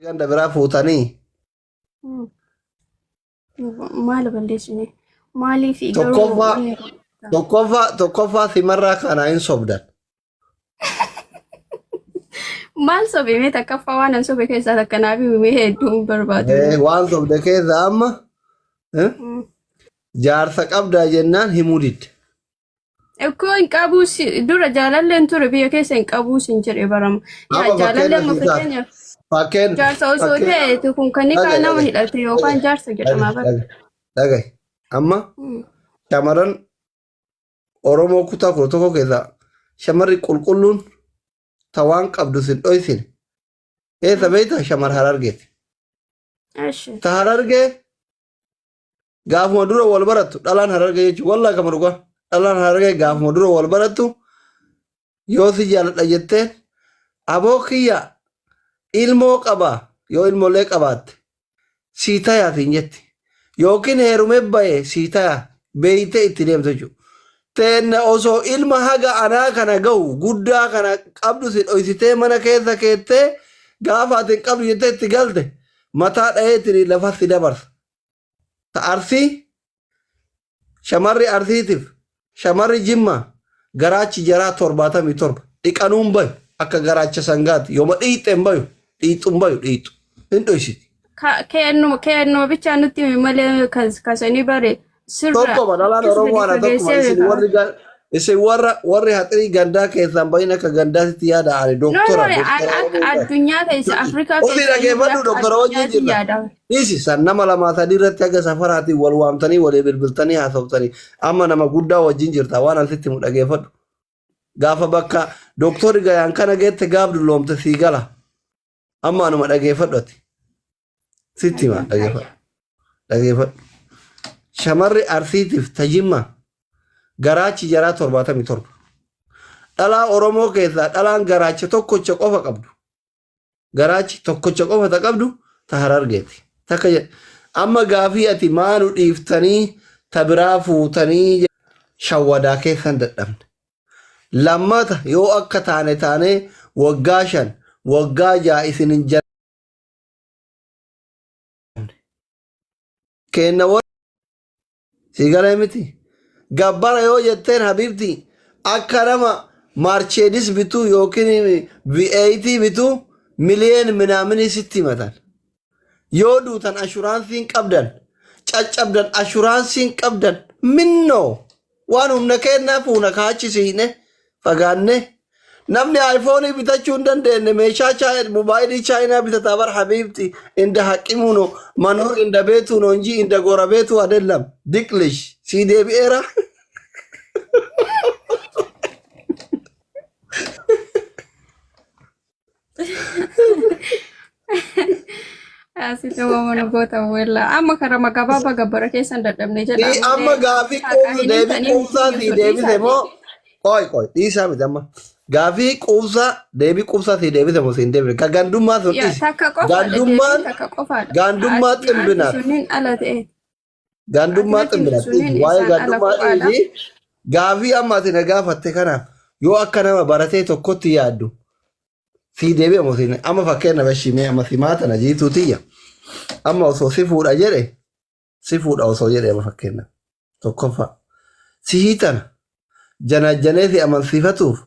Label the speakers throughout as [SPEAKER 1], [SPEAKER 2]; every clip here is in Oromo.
[SPEAKER 1] Ganda biraa fuutanii.
[SPEAKER 2] Maal balleessine? Maaliif garuu
[SPEAKER 1] Tokkoffaa
[SPEAKER 2] wanni
[SPEAKER 1] tokkoffaa tokkoffaa simarraa kanaa hin sobdan.
[SPEAKER 2] Maal sobe mee takkaffaa waan an sobe keessaa takka naaf himi hedduu hin barbaadu.
[SPEAKER 1] Waan sobde keessa amma jaarsa qabdaa jennaan himuu didde.
[SPEAKER 2] Ikkoo hin qabuu dura jaalalleen ture biyya keessa hin qabuu sin jedhe barama. Yaa
[SPEAKER 1] Amma
[SPEAKER 2] jaalallee
[SPEAKER 1] fakkeenya
[SPEAKER 2] amma
[SPEAKER 1] sii taate.
[SPEAKER 2] fakkeenyaaf
[SPEAKER 1] Fakkeen
[SPEAKER 2] jaarsa osoo
[SPEAKER 1] fakkeenya
[SPEAKER 2] ta'e kun kan nikaa
[SPEAKER 1] dhaga'i
[SPEAKER 2] nama
[SPEAKER 1] dhaga'i
[SPEAKER 2] hidhate yookaan
[SPEAKER 1] dhaga'i
[SPEAKER 2] jaarsa jedhama
[SPEAKER 1] dhaga'i
[SPEAKER 2] bara.
[SPEAKER 1] dhaga'i dhaga'i. Amma shamarran Oromoo kutaa 11 keessaa shamarri qulqulluun ta waan qabdu sin dhoysine eessa beekta shamar Harargeeti.
[SPEAKER 2] Eshi.
[SPEAKER 1] Ta Harargee gaafuma dura wal barattu dhalaan Harargee jechuun wallaa kama dhugaa dhalaan Harargee gaafuma dura wal barattu yoo si jaaladha jetteen aboo kiyya ilmoo qaba yoo ilmoolee qabaatte sii tayaa siin jetti yookiin heerumee baye sii tayaa beeytee itti deemte jechuudha. Teenna osoo ilma haga anaa kana gahu guddaa kana qabdu si dhoysitee mana keessa keettee gaafa ati hin qabdu jettee itti galte mataa dhahee ittiin lafa si dabarsa. Ta Arsii shamarri Arsiitiif shamarri Jimmaa garaachi jaraa 77 dhiqanuun bayu akka garaacha sangaati yooma dhiixxe hin bayu dhiixxu hin bayu dhiixxu hin dhoysiti.
[SPEAKER 2] Kennuma kennuma bichaa nutti himi malee kasanii bare sirra
[SPEAKER 1] Tokkoma dhalaan
[SPEAKER 2] akkas
[SPEAKER 1] Oromoo
[SPEAKER 2] gadi
[SPEAKER 1] ana tokkuma
[SPEAKER 2] fageessee
[SPEAKER 1] isin
[SPEAKER 2] beeka.
[SPEAKER 1] warri isin warra warri haxirii gandaa keessaan bahin akka gandaatitti yaada ani
[SPEAKER 2] No, no,
[SPEAKER 1] doktora
[SPEAKER 2] an
[SPEAKER 1] doktora
[SPEAKER 2] akka
[SPEAKER 1] Oromoo bahe.
[SPEAKER 2] addunyaa keessa Afrikaa
[SPEAKER 1] Ofii
[SPEAKER 2] keessa inni
[SPEAKER 1] dhageeffadhu
[SPEAKER 2] akka
[SPEAKER 1] doktora wajjin
[SPEAKER 2] addunyaatti
[SPEAKER 1] jirra.
[SPEAKER 2] yaada.
[SPEAKER 1] Dhiisi san nama lamaa sadii irratti haga safaraatiin wal waamtanii walii bilbiltanii haasoftanii amma nama guddaa wajjin jirta waan an sitti himu dhageeffadhu. Gaafa bakka doktorri gayaan kana geette gaaf dulloomte sii gala. Amma anuma dhageeffadhu ati. Sitti hima dhageeffadhu. Dhageeffadhu. Shamarri Arsiitiif ta Jimmaa garaachi jaraa 77. Dhalaa Oromoo keessaa dhalaan garaacha tokkocha qofa qabdu. Garaachi tokkocha qofa ta qabdu ta Harargeeti. Takka jedhe. Amma gaafii ati maa nu dhiiftanii ta biraa fuutanii shawwadaa keessan dadhabne. Lammata yoo akka taane taanee waggaa 5 waggaa 6 isin hin jalqabne. Keenna Sii galee miti. Gabbara yoo jetteen habiibti akka nama Maarcheedis bituu yookiin V8 bituu miliyeen minaaminii sitti himatan. Yoo duutan ashuraansii hin qabdan, caccabdan ashuraansii hin qabdan, minnoo waan humna keennaa fuuna kaachisiine fagaannee Namni iPhone bitachuu hin dandeenye meeshaa mobaayilii chaayinaa bitataa bar habiibti inda haqimu no manoor inda beetu no inji inda gora beetu adellam diqlish sii deebi'eera.
[SPEAKER 2] Asitti mana goota weella. Amma karama gabaabaa gabbara keessan dadhabne jedha.
[SPEAKER 1] Sii amma gaafii
[SPEAKER 2] Haqa
[SPEAKER 1] quubsu
[SPEAKER 2] hin
[SPEAKER 1] deebii
[SPEAKER 2] himtanii
[SPEAKER 1] quubsaa
[SPEAKER 2] miti
[SPEAKER 1] sii
[SPEAKER 2] osoo
[SPEAKER 1] deebise
[SPEAKER 2] dhiisaa
[SPEAKER 1] moo qoy qoy dhiisaa miti amma gaafii quubsaa deebii quubsaa sii deebise moo sii hin deebine ka gandummaa sun
[SPEAKER 2] Yaa
[SPEAKER 1] dhiisi
[SPEAKER 2] takka qofaadha
[SPEAKER 1] gandummaan
[SPEAKER 2] deebiin takka qofaadha.
[SPEAKER 1] gandummaa
[SPEAKER 2] Ati natti
[SPEAKER 1] ximbinaat
[SPEAKER 2] sunniin ala ta'e.
[SPEAKER 1] Gandummaa
[SPEAKER 2] Ati natti himte
[SPEAKER 1] ximbinaat
[SPEAKER 2] sunniin
[SPEAKER 1] dhiisi waa'ee
[SPEAKER 2] isaan ala
[SPEAKER 1] gandummaa
[SPEAKER 2] kophaadha.
[SPEAKER 1] dhiisi gaafii amma ati na gaafatte kanaaf yoo akka nama baratee tokkotti yaaddu sii deebi'a moo siin amma fakkeenya bashii mee amma simaa tana jiituu tiyya amma osoo si fuudha jedhe si fuudha osoo jedhe amma fakkeenya tokkoffaa sihii tana janaajjanee si amansiifatuuf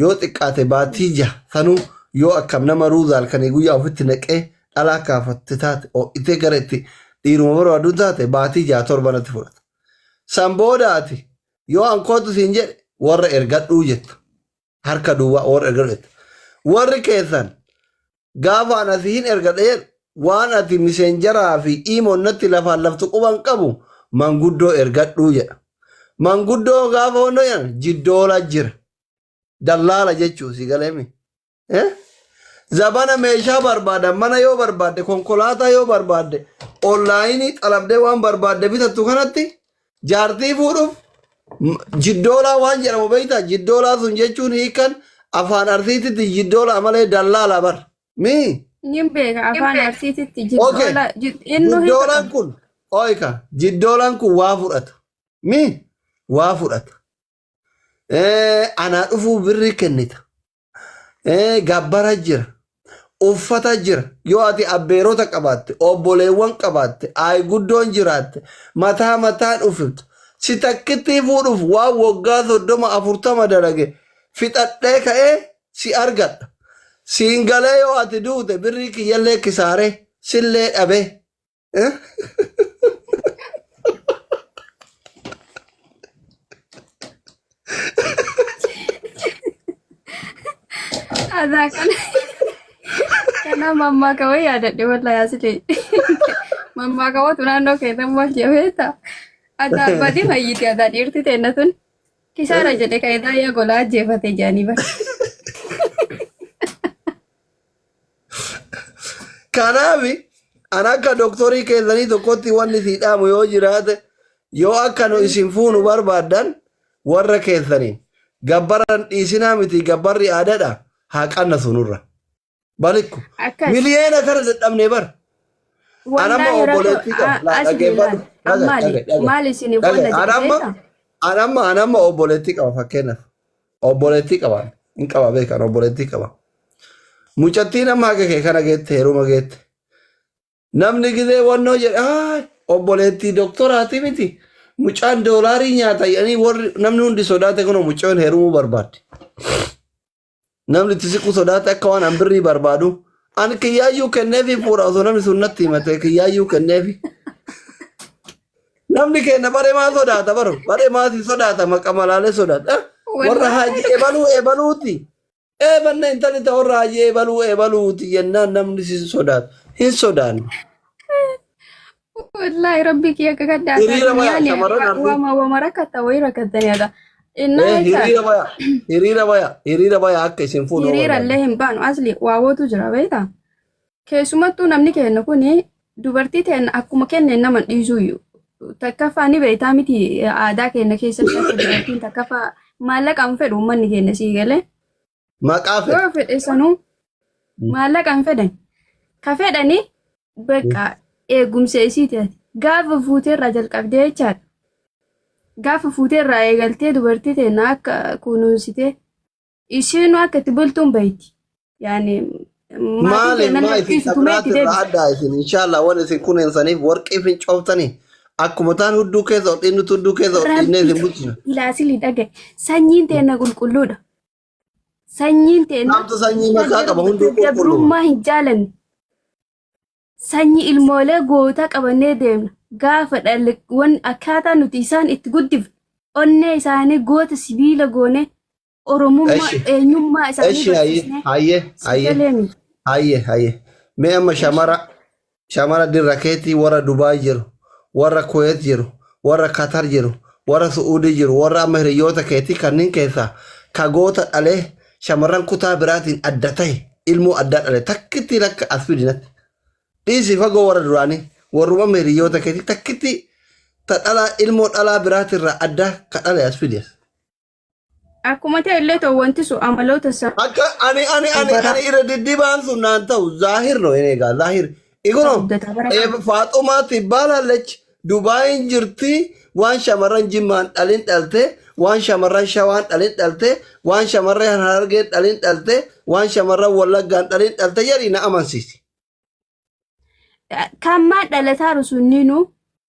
[SPEAKER 1] yoo xiqqaate baatii jaha sanuu yoo akkam nama ruuza halkanii guyyaa ofitti naqee dhalaa kaafatte taate ho'itee gara itti dhiiruma barbaadu taate baatii 6 7 natti fudhata. San booda ati yoo an kootu siin jedhe warra ergadhuu jetta. Harka duwwaa warra ergadhu jetta. Warri keessan gaafa ana si hin ergadha jedhu waan ati miseenjaraa fi iimoon natti lafaan laftu quban qabu manguddoo ergadhuu jedha. Manguddoo gaafa wannoo jedhan jiddoola jira. Dallaala jechuu si galeemi. Eh? Zabana meeshaa barbaadan mana yoo barbaadde konkolaataa yoo barbaadde onlaayinii xalabdee waan barbaadde bitattu kanatti jaartii fuudhuuf jiddoolaa waan jedhamu beektaa jiddoolaa sun jechuun hiikan afaan arsiititti jiddoolaa malee dallaalaa bar mii
[SPEAKER 2] Nin beeka afaan arsiititti
[SPEAKER 1] Okay.
[SPEAKER 2] jiddoola innu hiika
[SPEAKER 1] Jiddoolaan
[SPEAKER 2] qaba.
[SPEAKER 1] kun oyka jiddoolaan kun waa fudhata mii waa fudhata anaa dhufuu birrii kennita. Gabbara jira. Uffata jira. Yoo ati abbeerota qabaatte, obboleewwan qabaatte, ayi guddoon jiraatte, mataa mataan uffifta. Si takkittii fuudhuuf waan waggaa 30 40 dalage fixadhee ka'ee si argadha. Siin galee yoo ati duute birrii kiyyallee kisaaree sillee dhabee. Eh?
[SPEAKER 2] Adaa kana kana mammaaka wayii yaadadhe wallahi asli. Mammaaka watu naannoo keessa maal jedhee Adaa badii fayyiti adaa dhiirti teenna tun. Kisaara jedhe kan idaa yaa golaa ajjeefate jedhanii bara.
[SPEAKER 1] Kanaaf an akka doktorii keessanii tokkotti wanni sii dhaamu yoo jiraate yoo akka nu isin fuunu barbaaddan warra keessaniin gabbaran dhiisinaa miti gabbarri aadaadha haa qannasu nurra. Balikku
[SPEAKER 2] Akkas.
[SPEAKER 1] miliyeena kana dadhabnee bar. An amma
[SPEAKER 2] Wallaahi rakkoo
[SPEAKER 1] obboleettii qaba. Laa
[SPEAKER 2] asli
[SPEAKER 1] dhaggeeffadhu.
[SPEAKER 2] laal.
[SPEAKER 1] Dhaga'i
[SPEAKER 2] Maali
[SPEAKER 1] dhaga'i dhaga'i.
[SPEAKER 2] maali isiniif
[SPEAKER 1] Dhaga'i.
[SPEAKER 2] wanna
[SPEAKER 1] An
[SPEAKER 2] jedhe
[SPEAKER 1] amma
[SPEAKER 2] beektaa?
[SPEAKER 1] an amma an amma obboleettii qaba fakkeenyaaf. Obboleettii qaba. Hin qaba beekan obboleettii qaba. Mucattiin amma haga kee kana geette heeruma geette. Namni gizee wannoo jedhe "Aay, obboleettii doktoraati miti. Mucaan doolaarii nyaata jedhanii warri namni hundi sodaate kunoo mucaan heerumuu barbaadde. Namni itti siqu sodaate akka waan an birrii barbaadu. An kiyyaayyuu kenneefi fuudha osoo namni sun natti himate kiyyaayyuu kenneefi. Namni keenya baree maa sodaata baru baree maa si sodaata maqa malaalee sodaata. Warra
[SPEAKER 2] Wallaahi
[SPEAKER 1] haaji ebaluu ebaluuti. Eebanna intalli ta warra haaji ebaluu ebaluuti jennaan namni si sodaata. Hin sodaanne.
[SPEAKER 2] Wallaahi rabbi kiyya akka kadhaa
[SPEAKER 1] Hiriira baya
[SPEAKER 2] duniyaan
[SPEAKER 1] shamarran arfii.
[SPEAKER 2] wama wama rakkata wayii rakkatanii adha. Innaa jechaadha.
[SPEAKER 1] Hiriira baya hiriira baya hiriira baya akka isin fuudhuu
[SPEAKER 2] Hiriira
[SPEAKER 1] barbaaddan.
[SPEAKER 2] illee hin baanu asli waawootu jira beektaa. Keessumattuu namni keenya kuni dubartii teenya akkuma kenneen nama hin dhiisuuyyu. Takkaffaa ni beektaa miti aadaa keenya keessatti akka dubartiin takkaffaa maallaqa hin fedhu uummanni keenya sii galee.
[SPEAKER 1] Maqaa fedha.
[SPEAKER 2] Yoo fedhe sanuu maallaqa hin fedhan. Ka fedhani bakka eegumsa isiiti ati. Gaafa fuuteerraa jalqabdee jechaadha. Gaafa fuuteerraa eegaltee dubartii teenya akka kunuunsitee isheenuu akka itti bultuun bayti. Yaani maatiin
[SPEAKER 1] Maali
[SPEAKER 2] keenya
[SPEAKER 1] maa
[SPEAKER 2] illee
[SPEAKER 1] isin
[SPEAKER 2] dhiisu tumee
[SPEAKER 1] kabiraati
[SPEAKER 2] itti
[SPEAKER 1] irraa
[SPEAKER 2] deebisa.
[SPEAKER 1] addaa isin inshallah waan isin kunuunsaniif warqii fincooftanii akkuma taan hudduu keessa ol dhiinnutti hudduu keessa ol dhiinnee
[SPEAKER 2] Rabbi
[SPEAKER 1] isin bulchina.
[SPEAKER 2] ilaasilii dhagaye. Sanyiin teenna qulqulluudha. Sanyiin teenna
[SPEAKER 1] Namtu sanyii makaa qaba hunduu qulqulluma.
[SPEAKER 2] gabrummaa hin jaalanne. Sanyii ilmoolee gootaa qabannee deemna. Gaafa dhalle wan akkaataa nuti isaan itti guddifnu onnee isaanii goota sibiila goone Oromummaa
[SPEAKER 1] Eshi
[SPEAKER 2] eenyummaa isaanii
[SPEAKER 1] eshi hayyee
[SPEAKER 2] barsiisnee
[SPEAKER 1] hayyee
[SPEAKER 2] si
[SPEAKER 1] hayyee
[SPEAKER 2] galeemi.
[SPEAKER 1] hayyee hayyee mee amma
[SPEAKER 2] Eshi.
[SPEAKER 1] shamara shamara dirra keetii warra Dubaay jiru warra Kuweet jiru warra Qatar jiru warra Su'uudii jiru warra amma hiriyoota keetii kanneen keessaa ka goota dhalee shamarran kutaa biraatiin adda ta'e ilmoo addaa dhale takkitti lakka as fidinatti dhiisi fagoo warra duraanii warruma amma hiriyoota keetii takkitti ta dhalaa ilmoo dhalaa biraatirraa addaa ka dhale as fidi as.
[SPEAKER 2] Akkuma ta'e illee ta'u wanti sun amaloota isaa
[SPEAKER 1] Akka ani ani ani
[SPEAKER 2] bara
[SPEAKER 1] ani irra diddibaan sun naan ta'u zaahir no inni egaa zaahir. Iguno
[SPEAKER 2] guddataa bara kana.
[SPEAKER 1] Faaxumaa tibbaalaalech Dubaayin jirti waan shamarran Jimmaan dhalin dhalte waan shamarran Shawaan dhalin dhalte waan shamarran Harargeen dhalin dhalte waan shamarran Wallaggaan dhalin dhalte jedhi na amansiisi.
[SPEAKER 2] Kan maa dhalataaru sunniinuu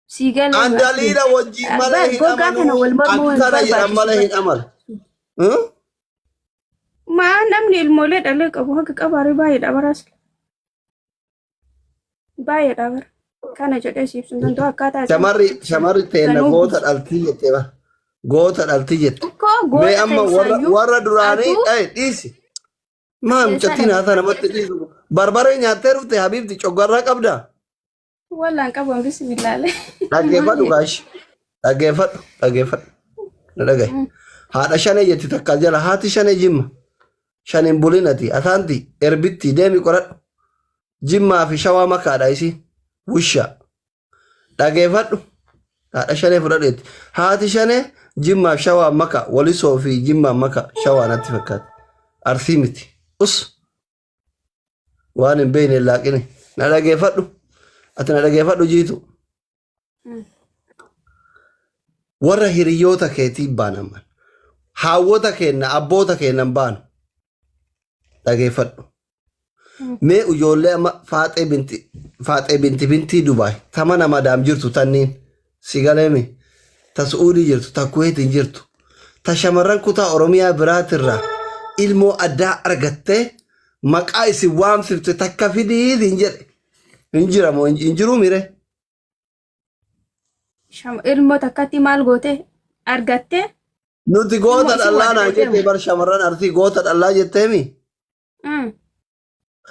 [SPEAKER 2] sii galee
[SPEAKER 1] An
[SPEAKER 2] asli.
[SPEAKER 1] daliila wajjin malee hin
[SPEAKER 2] Gogaa kana
[SPEAKER 1] amanuu
[SPEAKER 2] wal mormuu hin
[SPEAKER 1] akkana jedhan
[SPEAKER 2] barbaachisu
[SPEAKER 1] malee
[SPEAKER 2] bara.
[SPEAKER 1] hin amanu. Hmm?
[SPEAKER 2] Maa namni ilmoolee dhalee qabu haga qabaaree baay'eedha bara asli. Baay'eedha bara. Kana jedhee si ibsuu hin danda'u akkaataa isaan
[SPEAKER 1] Shamarri shamarri teenna
[SPEAKER 2] sanuu
[SPEAKER 1] goota dhaltii jette bara. Goota dhaltii jette.
[SPEAKER 2] Ukkoo
[SPEAKER 1] Mee
[SPEAKER 2] goota
[SPEAKER 1] amma warra
[SPEAKER 2] keessaayyuu
[SPEAKER 1] warra duraanii
[SPEAKER 2] atuu
[SPEAKER 1] dhaye dhiisi. Maa
[SPEAKER 2] keessaa
[SPEAKER 1] mucattiin
[SPEAKER 2] dhabe.
[SPEAKER 1] haasaa namatti dhiisu. Barbaree nyaattee dhufte habiibti coggarraa qabdaa?
[SPEAKER 2] Wallaan qabu bismillaalee.
[SPEAKER 1] Dhaggeeffadhu
[SPEAKER 2] Maal
[SPEAKER 1] gaashi. Dhaggeeffadhu dhaggeeffadhu. Na dhagahi. Haadha shanee jetti takka jala haati shanee jimma. Shan hin bulin ati asaanti erbitti deemi qoradhu. Jimmaa fi shawaa makaadha isiin. Wushaa. Dhageeffadhu. Haadha shanee fudhadhu jetti. Haati shanee jimmaaf shawaa maka walisoo fi jimmaan maka shawaa natti fakkaata. Arsii miti. Us waan hin beekne hin laaqini. Na dhageeffadhu. Ati na dhageeffadhu jiitu. Warra hiriyoota keetii baanaman. Haawwota keenna abboota keenna hin baanu. Dhageeffadhu. Mee ijoollee amma Faaxee binti Faaxee binti bintii Dubaay ta mana madaam jirtu tanniin si galeemi ta Su'uudii jirtu ta Kuweetiin jirtu ta shamarran kutaa Oromiyaa biraatirraa ilmoo addaa argattee maqaa isin waamsifte takka fidii siin jedhe hin jiramoo hin jiruu mire.
[SPEAKER 2] Ilmoo takkatti maal goote argatte?
[SPEAKER 1] Nuti
[SPEAKER 2] Ilmoo
[SPEAKER 1] goota
[SPEAKER 2] isii
[SPEAKER 1] dhallaa
[SPEAKER 2] waa
[SPEAKER 1] naan
[SPEAKER 2] dagatee
[SPEAKER 1] jettee
[SPEAKER 2] moo?
[SPEAKER 1] bar shamarran Arsii goota dhallaa jetteemi.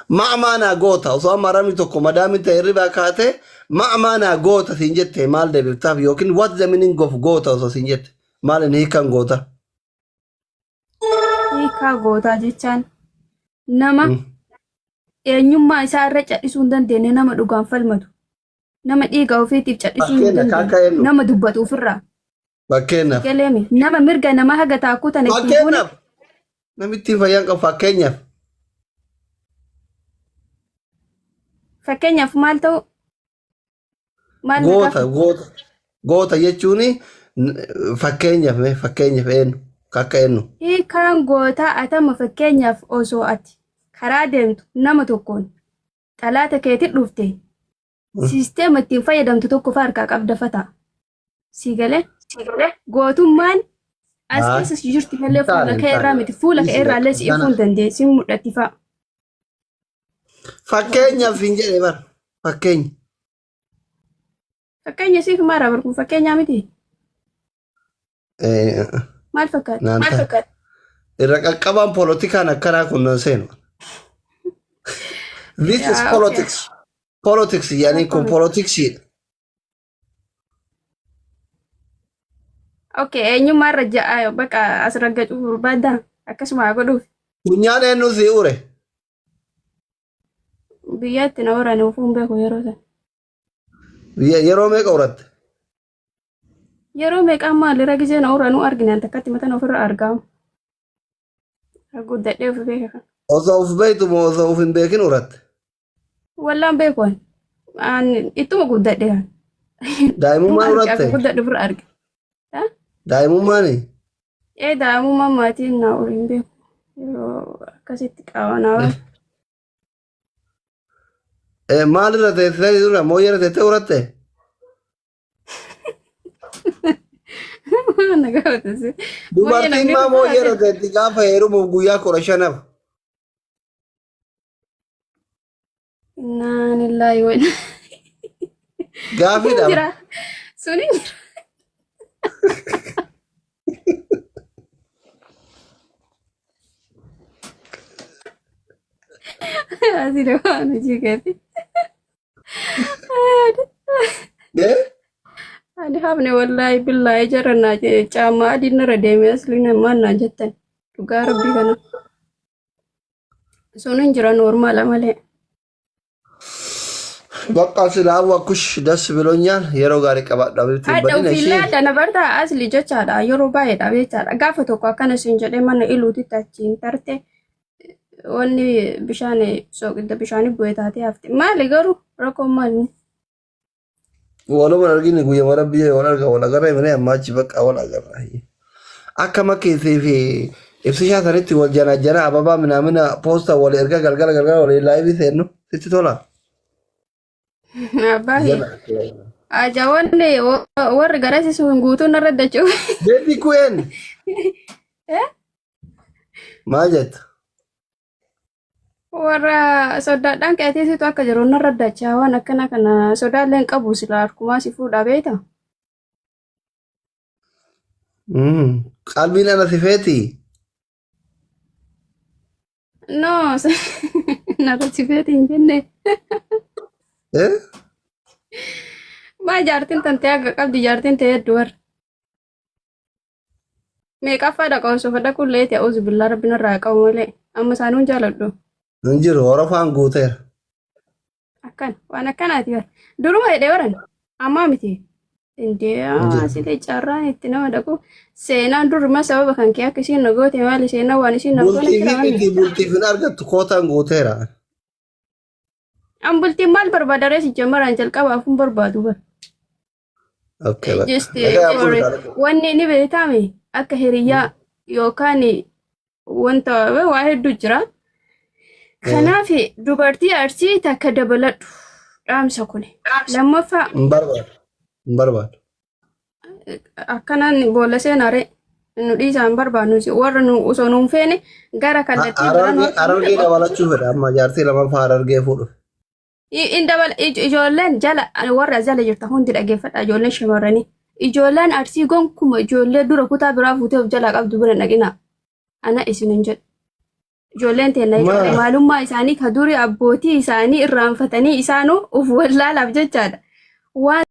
[SPEAKER 1] Ma'amaa naa goota osoo amma ramni tokko madaamin ta'e hirribaa kaatee ma'amaa naa goota siin jette maal deebiftaaf yookiin what the meaning of goota osoo siin jette maal inni hiikan goota.
[SPEAKER 2] Hiikaa gootaa jechaan nama eenyummaa isaa irra cadhisuu hin dandeenye, nama dhugaan falmatu, nama dhiiga ofiitiif cadhisuu hin
[SPEAKER 1] Fakkeenya
[SPEAKER 2] dandeenye,
[SPEAKER 1] kaaka eenyu?
[SPEAKER 2] nama dubbatu ofirraa.
[SPEAKER 1] Fakkeenyaaf.
[SPEAKER 2] Galeemi nama mirga namaa haga taakkuu tana ittiin buune.
[SPEAKER 1] Fakkeenyaaf. Namittiin fayyaan qabu fakkeenyaaf.
[SPEAKER 2] Fakkeenyaaf maal ta'u? Maal na
[SPEAKER 1] Goota
[SPEAKER 2] gaafata?
[SPEAKER 1] goota goota jechuun fakkeenyaaf mee fakkeenyaaf eenyu kakka eenyu.
[SPEAKER 2] Hiikaan gootaa atama fakkeenyaaf osoo ati karaa deemtu nama tokkoon xalaata keetti dhufte siisteema ittiin fayyadamtu tokko fa harkaa qabda fata. Sii galee? Gootummaan as
[SPEAKER 1] Haa.
[SPEAKER 2] keessa si jirti malee
[SPEAKER 1] Hin taane,
[SPEAKER 2] fuula
[SPEAKER 1] hin
[SPEAKER 2] kee irraa
[SPEAKER 1] taane.
[SPEAKER 2] miti. Fuula kee irraa illee si ifuu hin dandeessi hin mul'atti fa'a.
[SPEAKER 1] Fakkeenyaaf hin jedhe bar fakkeenya.
[SPEAKER 2] Fakkeenya siif maara barkun fakkeenyaa miti.
[SPEAKER 1] Eh,
[SPEAKER 2] Maal fakkaata?
[SPEAKER 1] Naan ta'a. Irra qaqqabaan polotikaan akkanaa kun nan seenu. This is
[SPEAKER 2] Yaa, okay.
[SPEAKER 1] politics. Politics yaani kun politiksiidha.
[SPEAKER 2] Okay, eenyummaa irra ja'a baqa as raggacuu barbaadda akkasuma haa godhuuf.
[SPEAKER 1] Funyaan eenyu sii ure?
[SPEAKER 2] Biyyaatti na horani ofuu hin beeku yeroo sana.
[SPEAKER 1] Yeroo meeqa uratte?
[SPEAKER 2] Yeroo meeqaan maalirra gisee na horanuu arginaan takkatti mataan ofirra argamu. Guddadhee of beeka kan.
[SPEAKER 1] Osoo of beektu moo osoo of hin beekin uratte?
[SPEAKER 2] Wallaan beeku ani. Ani ittuma guddadhe kan.
[SPEAKER 1] Daa'imummaan
[SPEAKER 2] Arge
[SPEAKER 1] uratte?
[SPEAKER 2] akka guddadhe ofirra arge. Ha?
[SPEAKER 1] Daa'imummaani?
[SPEAKER 2] Ee daa'imummaan maatiin na ure hin beeku. Yeroo akkasitti qaama na ure.
[SPEAKER 1] Maalirra teessee dura mooyyee irra teessee uratte?
[SPEAKER 2] Na gaafatase. Mooyyee
[SPEAKER 1] Dubartiin
[SPEAKER 2] namni
[SPEAKER 1] maa
[SPEAKER 2] tokko
[SPEAKER 1] mooyyee irra
[SPEAKER 2] haasa'e.
[SPEAKER 1] teetti gaafa heerumuuf guyyaa 15f?
[SPEAKER 2] Innaa lillaahi wa innaa
[SPEAKER 1] Gaafiidha.
[SPEAKER 2] jira. Suni jira. Asii waan hojii keeti.
[SPEAKER 1] Eh?
[SPEAKER 2] Ani hafne wallaahi billaahi jara naa caammaa adiin narra deeme asliin ammaan naa jettan dhugaa rabbii kana. Sun hin jira noormaala malee.
[SPEAKER 1] Bakka silaa wakkush das biloonyaan yeroo gaarii qabaadhu abibti hin
[SPEAKER 2] Hadha
[SPEAKER 1] badin
[SPEAKER 2] ofiillee
[SPEAKER 1] ishee.
[SPEAKER 2] adda na bartaa asli jechaadha yeroo baay'eedha jechaadha gaafa tokko akkana siin jedhee mana iluutitti achiin tarte wanni bishaan soqidda bishaanii bu'ee taatee hafte maali garuu rakkoon maali?
[SPEAKER 1] Waluma arginu guyyama rabbii wal arga wal agarra himne amma achi bakka wal agarra. Akka makkeessii fi ibsishaa sanitti wal jana jana ababaa minaamina poosta wal erga galgala galgala wal laayivii seennu sitti tola.
[SPEAKER 2] Abbaa fi ajaa'oonni warri garasiisu hin guutuun narra dachuu.
[SPEAKER 1] Beebi ku'een maal jetta?
[SPEAKER 2] Warra sodaadhaan qeeteesitu akka jiru narra dachaa waan akkana kana sodaallee hin qabu sila harkumaa si fuudhaa beekta.
[SPEAKER 1] Qalbiin ana si feeti.
[SPEAKER 2] No, narra si feeti hin jenne.
[SPEAKER 1] Eh?
[SPEAKER 2] Maa jaartiin tantee akka qabdi jaartiin ta'e hedduu warra. Meeqaffaa dhaqa osoo fedha qullee ta'e auzu billaa rabbi narraa haa qabu malee amma isaanuu hin jaaladhu.
[SPEAKER 1] Hin jiru horofaan guuteera.
[SPEAKER 2] Akkan waan akkanaati bara. Duruma jedhee baran ammaa miti. Indee
[SPEAKER 1] Hin jiru.
[SPEAKER 2] asilee carraan itti nama dhaqu seenaan duruma sababa kan kee akka isiin na goote maali seenaan waan isiin na goone
[SPEAKER 1] Bultiif
[SPEAKER 2] jira wanni.
[SPEAKER 1] miti bultiif hin argattu kootaan guuteera.
[SPEAKER 2] An bultiin maal barbaada rees jammaraan jalqabaaf hin barbaadu bara.
[SPEAKER 1] Okay, bakka.
[SPEAKER 2] Just
[SPEAKER 1] Nagaa
[SPEAKER 2] for
[SPEAKER 1] bultaa.
[SPEAKER 2] wanni ni beekame akka hiriyyaa yookaan wanta waa hedduu jira. Kanaaf dubartii Arsii takka dabaladhu dhaamsa kuni. Lammaffaa
[SPEAKER 1] Hin barbaadu. Hin barbaadu.
[SPEAKER 2] Akkanaan boolla seenaare nu dhiisaa hin barbaadnu warra nu osoo nu hin feene gara kallattii biraa nu
[SPEAKER 1] Harargee Harargee dabalachuu fedha amma jaartii lamaffaa Harargee fuudhu.
[SPEAKER 2] In dabala ijoolleen jala warra jala jirta hundi dhaggeeffadha ijoolleen shamarranii. Ijoolleen Arsii gonkuma ijoollee dura kutaa biraa fuutee of jalaa qabdu bira hin dhaqinaa. Ana isin hin jedhu. Ijoolleen teenna jechuudha.
[SPEAKER 1] Maa
[SPEAKER 2] Maalummaa isaanii ka durii abbootii isaanii irraanfatanii isaanuu of wallaalaaf jechaadha. Waan